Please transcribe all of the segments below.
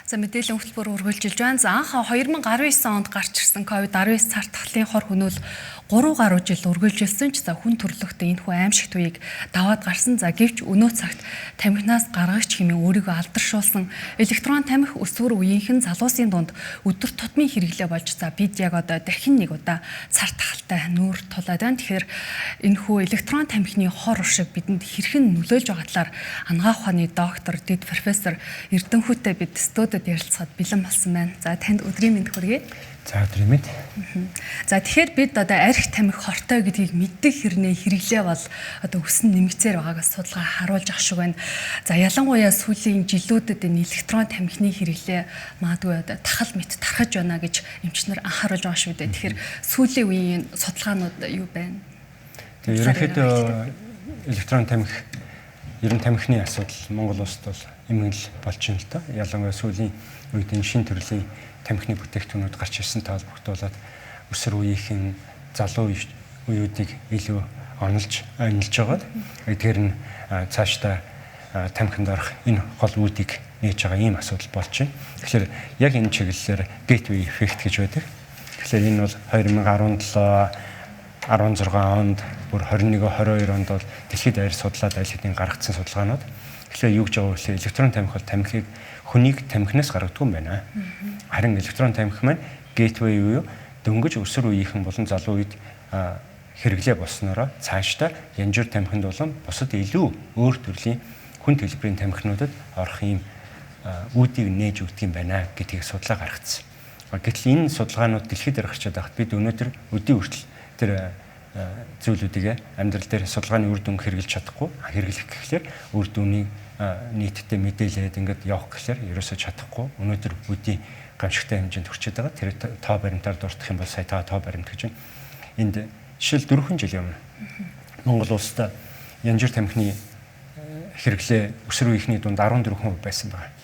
За, мэдээллийн хөтөлбөр үргэлжилж байна. За, анх 2019 онд гарч ирсэн COVID-19 цар тахлын хор хөнөөл 3 гаруй жил үргэлжилсэн ч за хүн төрөлхтөн энэхүү аимшигт үеийг даваад гарсан. За, гэвч өнөө цагт тамхинаас гаргагч хэмээн өөрийгөө алдаршуулсан электрон тамхи өсвөр үеийнхэн залуусын дунд өдөр тутмын хэрэглээ болж, за бид яг одоо дахин нэг удаа цар тахалтай нүүр тулаад байна. Тэгэхээр энэхүү электрон тамхины хор уршиг бидэнд хэрхэн нөлөөлж байгаа талаар анагаах ухааны доктор, дэд профессор Эрдэнэхүүтэй бид студид ярилцахад бэлэн болсон байна. За, танд өдрийн мэнд хүргэе. За, өдрийн мэнд. За, тэгэхээр бид одоо арх тамхи хортой гэдгийг мэддэг хэрнээ хэрэглээ бол одоо өсөн нэмэгцээр байгааг судалгаа харуулж ах шиг байна. За, ялангуяа сүүлийн жилүүдэд энэ электрон тамхины хэрэглээ магадгүй одоо тахал мэт тархаж байна гэж эмчнэр анхааруулж байгаа шүү дээ. Тэгэхээр сүүлийн үеийн судалгаанууд юу байна? Тэгээ ерөнхийдөө электрон тамхи, ер нь тамхины асуудал Монгол улсад бол эмгэнэл болж байна л да. Ялангуяа сүүлийн үед энэ шин төрлийн тамхины бүтээгдэхүүнүүд гарч ирсэн холбогдуулаад өсвөр үеийнхэн, залуу үеүүдийг илүү онолж онилж байгаа. Тэгэхээр нь цаашдаа тамхинд орох энэ гол үүдийг нээж байгаа ийм асуудал болж байна. Тэгэхээр яг энэ чиглэлээр gateway effect гэж байдаг. Тэгэхээр энэ бол 2017, 16 онд, бүр 21, 22 онд бол дэлхийд даяар судлаад аль хэдийн гаргацсан судалгаанууд. Тэгэхээр юу гэж байгаа вэ? Электрон тамхи бол тамхиг, хүнийг тамхинаас гаргадаг юм байна. Харин электрон тамхи маань gateway буюу дөнгөж өсвөр үеийнхэн болон залуу үед хэрэглээ болсноороо цаашдаа янжуур тамхинд болон бусад илүү өөр төрлийн хүн төлбөрийн тамхинуудад орох ийм үүдийг нээж өгдөг юм байна гэдгийг судалгаа гаргацсан. Гэтэл энэ судалгаанууд дэлхийд дээр гарчаад байхад бид өнөөдөр өдий хүртэл тэр зүйлүүдийг амьдрал дээр судалгааны үр дүнг хэрэглэж чадахгүй, хэрэглэх гэхлээр үр дүнийг нийтдээ мэдээлээд ингээд явах гэхлээр ерөөсөө чадахгүй, өнөөдөр өдий гамшигтай хэмжээнд хүрчээд байгаа. Тэр тоо баримтаар дурдах юм бол сая та тоо баримт гэж байна. Энд жишээл 4 жилийн өмнө Монгол улсад янжуур тамхины хэрэглээ өсвөр үеийнхний дунд 14% байсан байна.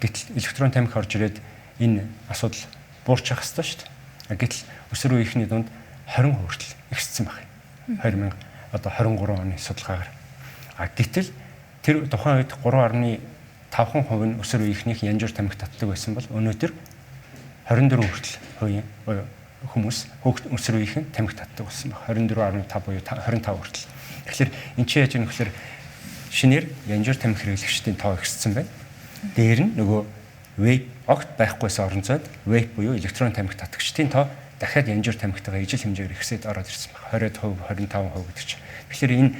Гэтэл электрон тамхи орж ирээд энэ асуудал буурчих хэвээр шүү дээ. Гэтэл өсвөр үеийнхний дунд 20% хүртэл ихссэн байна. 2000 одоо 23 оны судалгаагаар. А гэтэл тэр тухайн үед 3.5% нь өсвөр үеийнхнийх янжуур тамхи татдаг байсан бол өнөөдөр 24 хүртэл хувийн хүмүүс, хүүхд, өсвөр үеийнхэн тамхи татдаг болсон байна. 24.5 буюу 25 хүртэл. Тэгэхээр эн чинь яаж юм гэхээр шинээр янжуур тамхи хэрэглэгчдийн тоо ихссэн байна. Дээр нь нөгөө vape огт байхгүйсэн орон зайд vape буюу электрон тамхи татагчдын тоо дахиад янжуур тамхитайгаа ижил хэмжээгээр ихсээд ороод ирсэн байна. 20%, 25% гэдэг чинь. Тэгэхээр энэ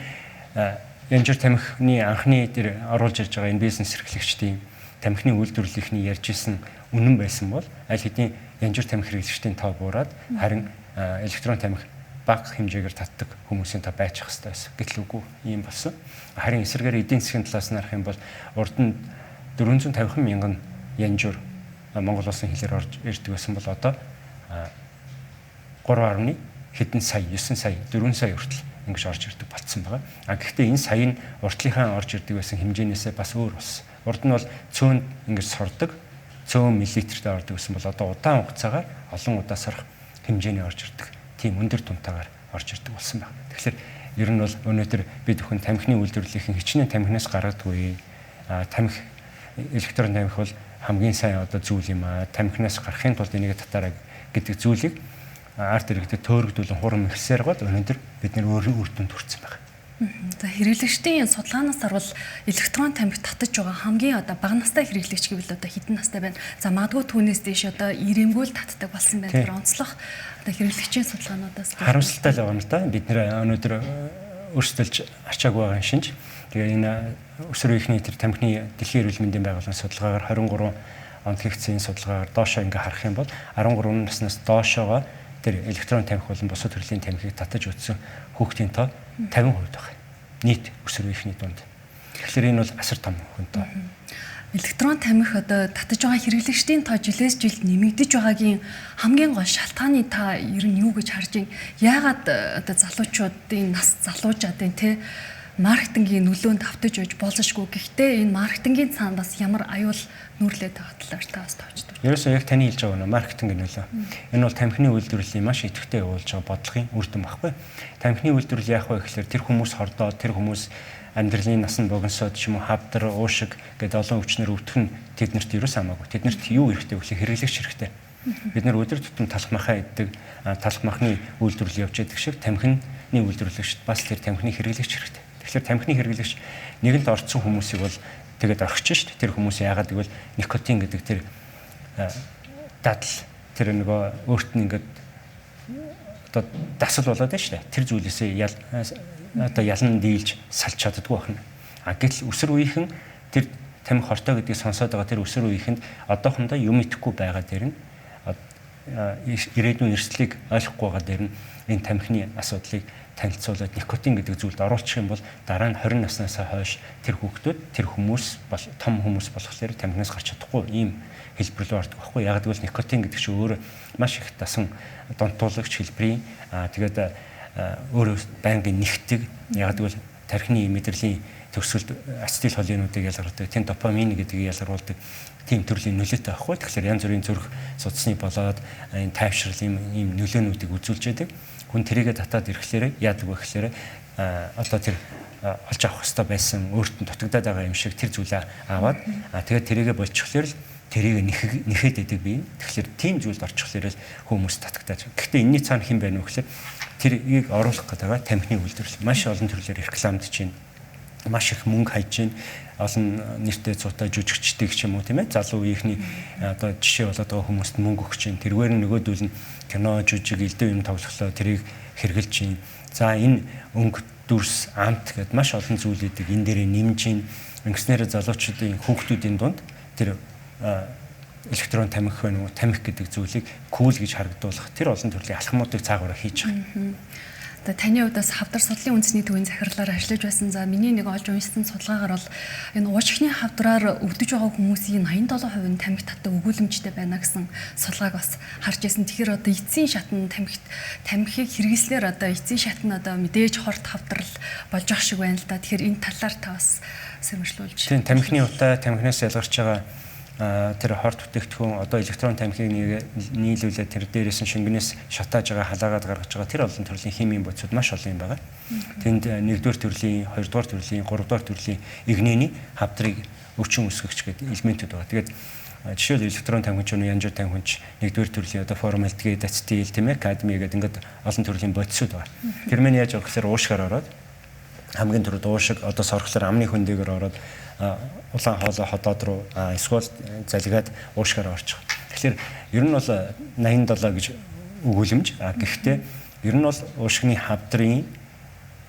янжуур тамхины анхны дээр оруулж ирж байгаа энэ бизнес эрхлэгчдийн, тамхины үйлдвэрлэлийнхний ярьж исэн үнэн байсан бол аль хэдийн янжуур тамхи хэрэглэгчдийн тоо буураад, харин электрон тамхи бага хэмжээгээр татдаг хүмүүсийн тоо байчих хэрэгтэй байсан. Гэтэл үгүй, ийм болсон. Харин эсрэгээр эдийн засгийн талаас нь харах юм бол урд нь 450 мянган янжуур Монгол улсын хилээр орж ирдэг байсан бол одоо 3. хэдэн сая, 9 сая, 4 сая хүртэл ингэж орж ирдэг болцсон байгаа. А гэхдээ энэ сая нь уртлынхаа орж ирдэг байсан хэмжээнээсээ бас өөр болсон. Урд нь бол цөөн ингэж сордог, цөөн миллилитртэй ордог гэсэн бол одоо удаан хугацаагаар олон удаа сорох хэмжээний орж ирдэг. Тийм өндөр тунтаагаар орж ирдэг болсон байна. Тэгэхээр ер нь бол өнөөдөр бид бүхэн тамхины үйлдвэрлэлийн хичнээн тамхинаас гаргадаггүй. А тамхи, электрон тамхи бол хамгийн сайн одоо зүйл юм аа. Тамхинаас гарахын тулд энийг татаарай гэдэг зүйлийг арт иргэдэд төөрөгдүүлэн хурам ихсээр гол өнөөдөр бид нэр өөрөө үр дүнд хүрсэн байна. За, хэрэглэгчдийн судалгаанаас харвал электрон тамхи татаж байгаа хамгийн одоо бага настай хэрэглэгч гэвэл одоо хэдэн настай байна? За, магадгүй түүнээс дээш одоо ирэнгүүл татдаг болсон байна. Тэр онцлог одоо хэрэглэгчийн судалгаануудаас харамсалтай л байгаа юм л да. Бид нэр өнөөдөр өөрсдөлж арчаагүй байгаа шинж. Тэгээ энэ өсвөр үеийнхний тэр тамхины дэлхийн эрүүл мэндийн байгууллагын судалгаагаар 23 онд хийгдсэн энэ судалгаагаар доошоо ингээ харах юм бол 13 наснаас доошоогоо тэр электрон тамхи болон бусад төрлийн тамхиг татаж үзсэн хүүхдийн тоо 50% байна. Нийт өсвөр үеийнхний дунд. Тэгэхээр энэ бол асар том хүн тоо. Электрон тамхи одоо татаж байгаа хэрэглэгчдийн тоо жилээс жилд нэмэгдэж байгаагийн хамгийн гол шалтгааны та ер нь юу гэж харж байна? Яагаад одоо залуучуудын нас залуужаадын те маркетингийн нөлөөнд автаж байж болзошгүй. Гэхдээ энэ маркетингийн цаана бас ямар аюул нүүрлээд байгаа талаар та бас товчдоо. Ерөөсөө яг таны хэлж байгаа нөө маркетингийн нөлөө. Энэ бол тамхины үйлдвэрлэлийн маш идэвхтэй явуулж байгаа бодлогын үр дүн баггүй. Тамхины үйлдвэрлэл яах вэ гэхээр тэр хүмүүс хордоод, тэр хүмүүс амьдралын нас нь богиносоод ч юм уу хавдар, уушиг гэдэг олон өвчнөр өвдөх нь тэднэрт ерөөс хамаагүй. Тэднэрт юу хэрэгтэй вэ гэхээр хэрэглэгч хэрэгтэй. Бид нар өдөр тутам талх махаа иддэг, талх махны үйлдвэрлэл явж байдаг шиг тамхины үйлдвэрлэгчд бас тэр тамхины хэрэглэгч хэрэгтэй. Тэгэхээр тамхины хэрэглэгч нэгэнт орцсон хүмүүсийг бол тэгээд орхиж шít. Тэр хүмүүс яагаад гэвэл никотин гэдэг тэр дадал тэр нөгөө өөрт нь ингээд одоо дасал болоод байна шүү дээ. Тэр зүйлээсээ одоо ялан дийлж салж чаддаггүй байна. А гэтэл өсвөр үеийнхэн тэр тамхи хортой гэдгийг сонсоод байгаа тэр өсвөр үеийнхэнд одоохондоо юм идэхгүй байгаа дээр нь ирээдүйн эрсдлийг ойлгохгүй байгаа дээр нь энэ тамхины асуудлыг танилцуулаад никотин гэдэг зүйлд оруулчих юм бол дараа нь 20 наснаас хойш тэр хүүхдүүд тэр хүмүүс бол том хүмүүс болохоор тамхинаас гарч чадахгүй ийм хэлбэр рүү ордог байхгүй. Яг гэвэл никотин гэдэг чинь өөрөө маш их дасан донтуулагч хэлбэрийн тэгээд өөрөө байнгын нэгтгэг, яг гэвэл тархины мэдрэлийн төгсгөлд ацетил холинуудыг ялгардаг, тийм допамин гэдгийг ялгаруулдаг тийм төрлийн нөлөөтэй байхгүй. Тэгэхээр янз бүрийн зүрх судасны болоод энэ тайвшрал ийм нөлөөнүүдийг үзүүлж яадаг. Хүн тэрийгэ татаад ирэхлээр яадаг вэ гэхлээр одоо тэр олж авах ёстой байсан өөрт нь дутагдаад байгаа юм шиг тэр зүйлээ аваад тэгээд тэрийгэ болчихлоор л тэрийг нэхэд идэг бий. Тэгэхээр тийм зүйлд орчихлоор л хүмүүс татагдаад. Гэхдээ энэний цаана хэн байна вэ гэхлээр тэрийг оруулах гэдэг байгаа тамхины үйлдвэрлэл маш олон төрлөөр рекламдж байна. Маш их мөнгө хайж байна. Олон нэртэй цуутай жүжигчдийг ч юм уу тийм залуу үеийнхний одоо жишээ болоод байгаа хүмүүст мөнгө өгч чинь. Тэргээр нь нөгөөдөл нь кино, жүжиг, элдв юм тоглохлоо тэрийг хэрэгжилж чинь. За энэ өнгө, дүрс, амт гэд маш олон зүйлүүдийг энэ дээрээ нэмж чинь. Ингэснээр залуучуудын хүүхдүүдийн дунд тэр электрон тамхи байна уу, тамхи гэдэг зүйлийг кул гэж харагдуулах тэр олон төрлийн алхмуудыг цаагаараа хийж байгаа. Одоо таны хувьд бас хавдар судлалын үндэсний төвийн захирлаар ажиллаж байсан. За миний нэг олж уншсан судалгаагаар бол энэ уушигны хавдраар өвдөж байгаа хүмүүсийн 87% нь тамхи татдаг өгүүлэмжтэй байна гэсэн судалгааг бас харж байсан. Тэгэхээр одоо эцсийн шат нь тамхиг хэрэгслээр одоо эцсийн шат нь одоо мэдээж хорт хавдрал болж ах шиг байна л да. Тэгэхээр энэ талаар та бас сэрэмжлүүлж. Тийм, тамхины утаа, тамхинаас ялгарч байгаа тэр хорт бүтээгдэхүүн одоо электрон тамхиг нийлүүлээд тэр дээрээс нь шингэнээс шатааж байгаа, халаагаад гаргаж байгаа тэр олон төрлийн химийн бодисууд маш олон юм байгаа. Тэнд 1-р төрлийн, 2-р төрлийн, 3-р төрлийн игнэний хавдрыг өвчин үүсгэгч гэдэг элементүүд байгаа. Тэгээд жишээлбэл электрон тамхи ч янжуу тамхи ч 1-р төрлийн одоо формальдегид, ацетил, тийм кадми гэдэг ингээд олон төрлийн бодисууд байгаа. Тэр мэн яаж байгаа гэхээр уушгаар ороод хамгийн түрүүд уушиг одоо сорхлоор амны хөндийгөр ороод улаан хоолой ходоод руу эсвэл залгиад уушгаар орчих. Тэгэхээр ер нь бол 87 гэж өгүүлэмж. Гэхдээ ер нь бол уушгины хавдрын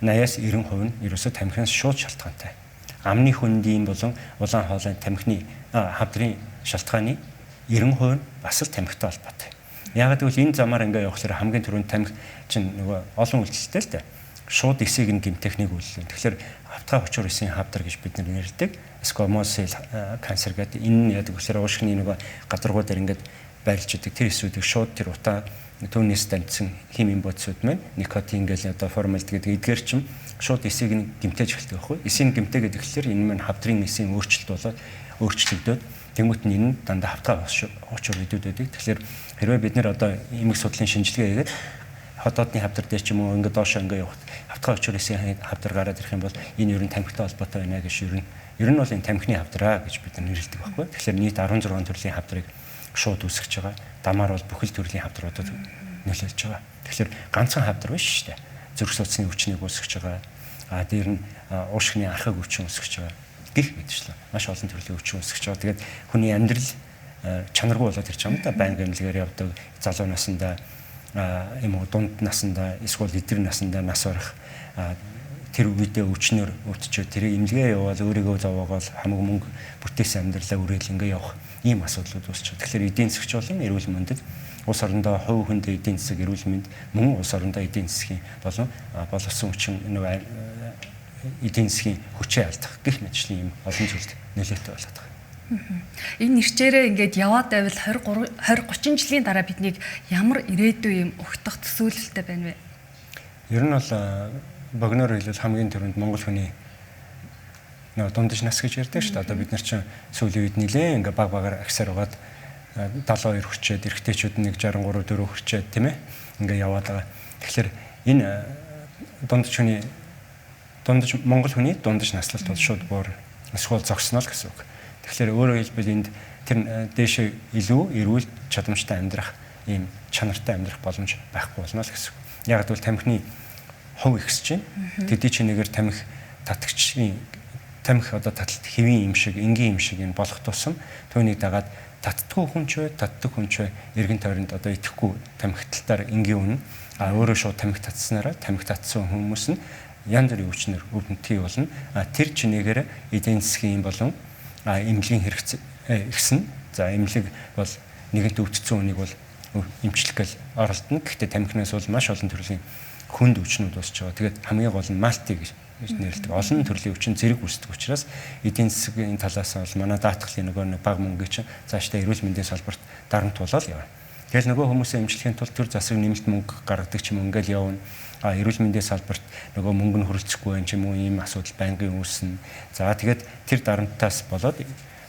80-аас 90% нь ерөөсөө тамхинаас шууд шалтгаантай. Амны хөндийн болон улаан хоолойн тамхины хавдрын шалтгааны 90% нь бас л тамхитай холбоотой. Яагаад гэвэл энэ замаар ингээ явахлаар хамгийн түрүүнд тамхи чинь нөгөө олон үйлчлэлтэй л дээ. Шууд эсийг нь гэмтэх нэг үйлдэл. Тэгэхээр хавтгай хүчээр эсийн хавдар гэж бид нэрлэдэг. Squamous cell cancer гэдэг энэ нь яадаг гэхээр уушгины нөгөө гадаргуу дээр ингээд байрлаж идэг тэр эсүүдийг шууд тэр утаа түүнээс дамжсан химийн бодисууд маань никотин гэл одоо формальдегид гэдэг эдгээр чинь шууд эсийг нь гэмтээж эхэлдэг байхгүй. Эсийн гэмтээгээд эхлэхээр энэ маань хавдрын эсийн өөрчлөлт болоод өөрчлөгдөөд тэнгуут нь энэ дандаа хавтгай хүчээр идэвд байдаг. Тэгэхээр хэрвээ бид нэр одоо эмэг судлалын шинжилгээ хийгээд хотоодны хавдар дээр ч юм уу ингээд доошоо ингээд явахад хавтгай хүчээр эсийн хавдар гараад ирэх юм бол энэ ер нь тамхитай холбоотой байна гэж ер нь бол энэ тамхины хавдраа гэж бид нэрлэдэг байхгүй. Тэгэхээр нийт 16 төрлийн хавдрыг шууд үүсгэж байгаа. Дамаар бол бүхэл төрлийн хавдруудад нөлөөлж байгаа. Тэгэхээр ганцхан хавдар биш шүү дээ. Зүрх судасны өвчнийг үүсгэж байгаа. А дээр нь уушгины архаг өвчин үүсгэж байгаа. Гэх мэтчлээ. Маш олон төрлийн өвчин үүсгэж байгаа. Тэгээд хүний амьдрал чанаргүй болоод ирж байгаа юм да. Байнга эмнэлгээр явдаг, залуу насндаа юм уу дунд насндаа эсвэл эдэр насндаа нас барах тэр үедээ өвчнөр өвдчөө тэрийг эмнэлгээ яваал өөрийгөө зовоогоол хамаг мөнгө бүтээсэн амьдралаа үрээл ингээ явах ийм асуудлууд үүсч байгаа. Тэгэхээр эдийн засгч болон эрүүл мэндэд улс орондоо хувь хүндээ эдийн засаг, эрүүл мэнд мөн улс орондоо эдийн засгийн болон боловсон хүчин нөгөө эдийн засгийн хүчээ алдах гэх мэтчлийн ийм олон зүйлд нөлөөтэй болоод байгаа. Энэ нэрчээрээ ингээд яваад байвал 23 20 30 жилийн дараа биднийг ямар ирээдүй юм өгтөх төсөөлөлтэй байна вэ? Ер нь бол богиноор хэлбэл хамгийн түрүүнд монгол хүний нөгөө дундаж нас гэж ярьдаг шүү дээ. Одоо бид нар чинь сүүлийн үед нилээн ингээ баг багаар агсаар угаад 72 хүрчээд, эрэгтэйчүүд нэг 63 4 хүрчээд тийм ингээ яваад байгаа. Тэгэхээр энэ дундаж хүний Дундаж Монгол хүний дундаж наслалт бол шууд буурна. Эсвэл зогсно л гэсэн үг. Тэгэхээр өөрөөр хэлбэл энд тэр дээшээ илүү эрүүл чадамжтай амьдрах ийм чанартай амьдрах боломж байхгүй болно л гэсэн үг. Яг гэвэл тамхины хувь ихсэж байна. Тэдний чинээгээр тамхи татагчийн тамхи одоо таталт хэвийн юм шиг, энгийн юм шиг энэ болох тусам түүнийг дагаад татдаггүй хүн ч бай, татдаг хүн ч бай эргэн тойронд одоо идэхгүй тамхиталтаар энгийн үнэ. А өөрөө шууд тамхи татснараа тамхи татсан хүмүүс нь янз бүрийн өвчнөр өвдөнтгий болно. А тэр чинээгээр эдийн засгийн болон эмнэлгийн хэрэгцээ ихсэн. За эмнэлэг бол нэгэнт өвдсөн хүнийг бол эмчлэх гэл оролдоно. Гэхдээ тамхинаас бол маш олон төрлийн хүнд өвчнүүд үүсэж байгаа. Тэгээд хамгийн гол нь малти гэж нэрлэдэг. Олон төрлийн өвчин зэрэг үүсдэг учраас эдийн засгийн талаас нь бол манай даатгалын нөгөө нэг бага мөнгөний чинь цаашдаа эрүүл мэндийн салбарт дарамт болоод явна. Тэгэл нөгөө хүмүүсээ эмчлэхийн тулд төр засаг нэмэлт мөнгө гаргадаг ч юм ингээл явна. А эрүүл мэндийн салбарт нөгөө мөнгө нь хүрэлцэхгүй байх юм уу, ийм асуудал байнгын үүснэ. За тэгээд тэр дарамтаас болоод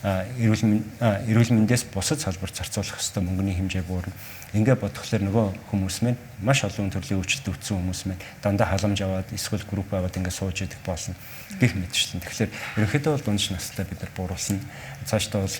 эрүүл мэндээс бусад салбарт зарцуулах ёстой мөнгөний хэмжээ буурна. Ингээ бодохлоор нөгөө хүмүүс мэн маш олон төрлийн өвчлөлт өвдсөн хүмүүс мэн дандаа халамж аваад эсвэл групп аваад ингээ сууж идэх болно гэх мэтчлэн. Тэгэхээр ерөнхийдөө бол дундаж настай бид нар бууруулна. Цаашдаа бол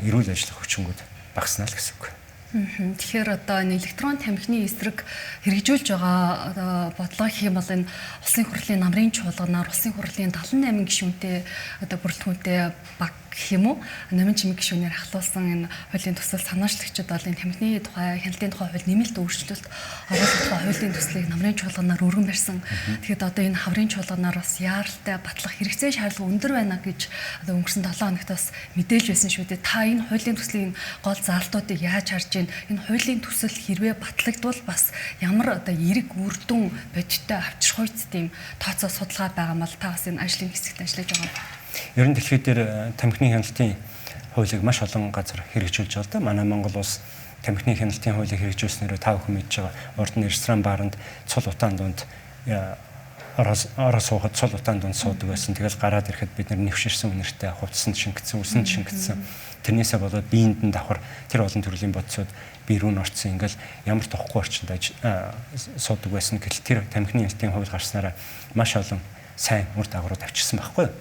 эрүүл ажиллах хүчингүүд багасна л гэсэн үг. Тэгэхээр одоо энэ электрон тамхины эсрэг хэрэгжүүлж байгаа одоо бодлого гэх юм бол энэ улсын хурлын намрын чуулганаар улсын хурлын 78 гишүүнтэй одоо бүрэлдэхүүнтэй баг гэх юм уу номын чимэг гишүүнээр ахлуулсан энэ хуулийн төсөл санаачлагчид бол энэ тамхины тухай хяналтын тухай хууль нэмэлт өөрчлөлт оруулах тухай хуулийн төслийг намрын чуулганаар өргөн барьсан. Тэгэхээр одоо энэ хаврын чуулганаар бас яаралтай батлах хэрэгцээ шаардлага өндөр байна гэж одоо өнгөрсөн 7 хоногт бас мэдээлж байсан шүү дээ. Та энэ хуулийн төслийн гол заалтуудыг яаж харж байна? Энэ хуулийн төсөл хэрвээ батлагдвал бас ямар одоо эерэг үр дүн бодиттой авчрах үйц тийм тооцоо судалгаа байгаа мал та бас энэ ажлын хэсэгт ажиллаж байгаа. Ер нь дэлхий дээр тамхины хяналтын хуулийг маш олон газар хэрэгжүүлж байгаа л да. Манай Монгол улс тамхины хяналтын хуулийг хэрэгжүүлснээр та бүхэн мэдж байгаа. Урд нь ресторан баранд цул утаан дунд ороо суухад цул утаан дунд суудаг байсан. Тэгэл гараад ирэхэд бид нар нэвширсэн үнэртэй хувцсанд шингэсэн, үсэнд шингэсэн. Тэрнээсээ болоод биеинд нь давхар тэр олон төрлийн бодисууд бие рүү н орцсон. Ингээл ямар тухгүй орчинд суудаг байсан. Гэтэл тэр тамхины хяналтын хууль гарснараа маш олон сайн үр дагаврууд авчирсан байхгүй юу?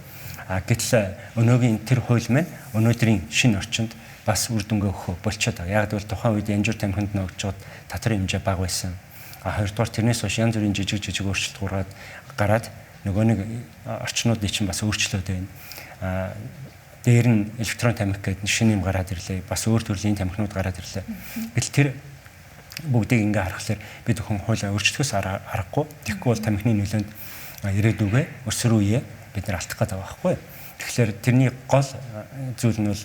А гэтэл өнөөгийн тэр хууль маань өнөөдрийн шинэ орчинд бас үр дүнгээ өгөх болчиход байгаа. Яг гэвэл тухайн үед янжуур тамхинд ногдож татрын хэмжээ бага байсан. А хоёрдугаар тэрнээс хойш янз бүрийн жижиг өөрчлөлт гараад нөгөө нэг орчнуудыг чинь бас өөрчлөөд байна. А дээр нь электрон тамхи гэдэг шинэ юм гараад ирлээ. Бас өөр төрлийн тамхинууд гараад ирлээ. Гэтэл тэр бүгдийг ингээ харахаар бид бүхэн хуулиа өөрчлөхөөс аргагүй. Тэгэхгүй бол тамхины нөлөөнд ирээдүгээ өсвөр үеэ бид нар алдах гэдэг байгаа байхгүй. Тэгэхээр тэрний гол зүйл нь бол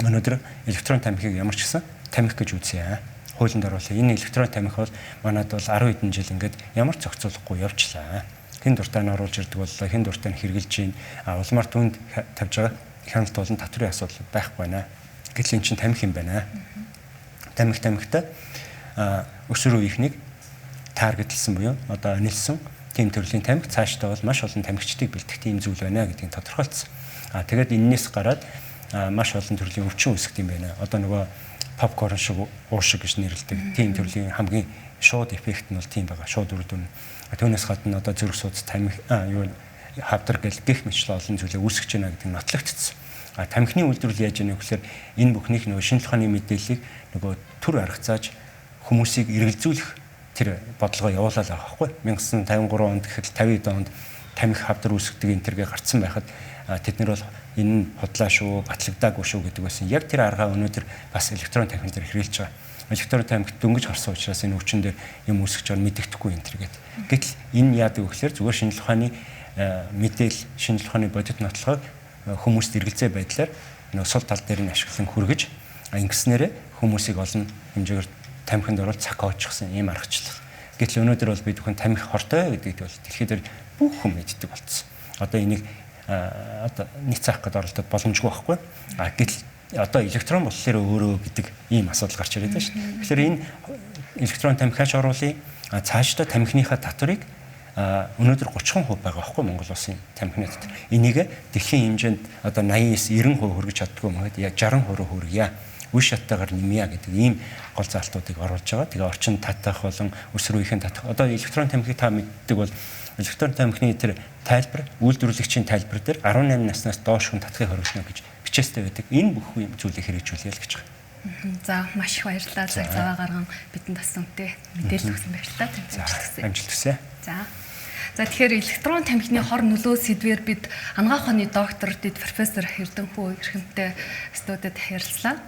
өнөөдөр электрон тамхиг ямар ч гэсэн тамхи гэж үзье. Хуулинд оруулъя. Энэ электрон тамхи бол манад бол 10 хэдэн жил ингээд ямар ч зохицуулахгүй явчлаа. Хэн дуртай нь оруулж ирдэг боллоо, хэн дуртай нь хэрэгжилж байна. А улмаар түүнд тавьж байгаа хяналт болон татврын асуудал байхгүй байна. Гэтэл эн чинь тамхи юм байна. Тамхи тамхитай өсвөр үеийнхнийг таргетлсан буюу одоо онилсан тийм төрлийн тамхи цаашдаа бол маш олон тамхичдыг бэлтгэх тийм зүйл байна гэдгийг тодорхойлцсон. А тэгээд энэнээс гараад маш олон төрлийн өвчин үүсгэх юм байна. Одоо нөгөө попкорн шиг уур шиг гэж нэрлэдэг тийм төрлийн хамгийн шууд эффект нь бол тийм байгаа. Шууд үр дүн. Түүнээс гадна одоо зүрх судас тамхи юу хавдар гэл гих мэтлээ олон зүйлээ үүсгэж байна гэдэг нь нотлогдсон. А тамхины үйлдвэрлэл яаж яах вэ гэхээр энэ бүхнийг нөгөө шинжлэх ухааны мэдээллийг нөгөө төр арга зааж хүмүүсийг эргэлзүүлэх тэр бодлогоо явуулаад байгаа байхгүй. 1953 онд гэхэд 50 онд тамхи хавдар үүсгдэг энэ төргээ гарцсан байхад тэд нар бол энэ нь худлаа шүү, батлагдаагүй шүү гэдэг байсан. Яг тэр аргаа өнөөдөр бас электрон тамхин дээр хэрэглэж байгаа. Электрон тамхи дөнгөж гарсан учраас энэ өвчин дээр юм үүсгэж байгаа мэдэгдэхгүй энэ төр гэдэг. Гэтэл энэ яадаг вэ гэхээр зүгээр шинжлэх ухааны мэдээлэл, шинжлэх ухааны бодит нотлохыг хүмүүст эргэлзээ байдлаар нөгөө сул тал дээр нь ашиглан хүргэж ингэснээрээ хүмүүсийг олон хэмжээгээр тамхинд орол цакоочихсан ийм аргачлал. Гэтэл өнөөдөр бол бид бүхэн тамхи хортой гэдэгт бол дэлхий дээр бүх хүн мэддэг болцсон. Одоо энийг одоо нийт цаах гэдээ оролдоод боломжгүй байхгүй. А гэтэл одоо электрон болохоор өөрөө гэдэг ийм асуудал гарч ирээд байна шүү дээ. Тэгэхээр энэ электрон тамхиач оруулъя. Цаашдаа тамхиныхаа татварыг өнөөдөр 30% байгаа байхгүй Монгол улсын тамхины татвар. Энийг дэлхийн хэмжээнд одоо 89 90% хүргэж чаддгүй юм гээд 60% хүргье. Үе шаттайгаар нэмье гэдэг ийм гол заалтуудыг оруулж байгаа. Тэгээ орчин татах болон өсвөр үеийн татах. Одоо электрон тамхи та мэддэг бол Электрон тамхины тэр тайлбар, үйлдвэрлэгчийн тайлбар дээр 18 наснаас доош хүн татахыг хориглоно гэж бичээстэй байдаг. Энэ бүх юм зүйлийг хэрэгжүүлье л гэж байгаа. За, маш их баярлалаа. Цаг зав гарган бидэнд бас үнэтэй мэдээлэл өгсөн баярлалаа. Амжилт хүсье. За. За, тэгэхээр электрон тамхины хор нөлөө сэдвээр бид анагаах ухааны доктор, дэд профессор Эрдэнэхүү эрхэмтэй студид ярилцлаа.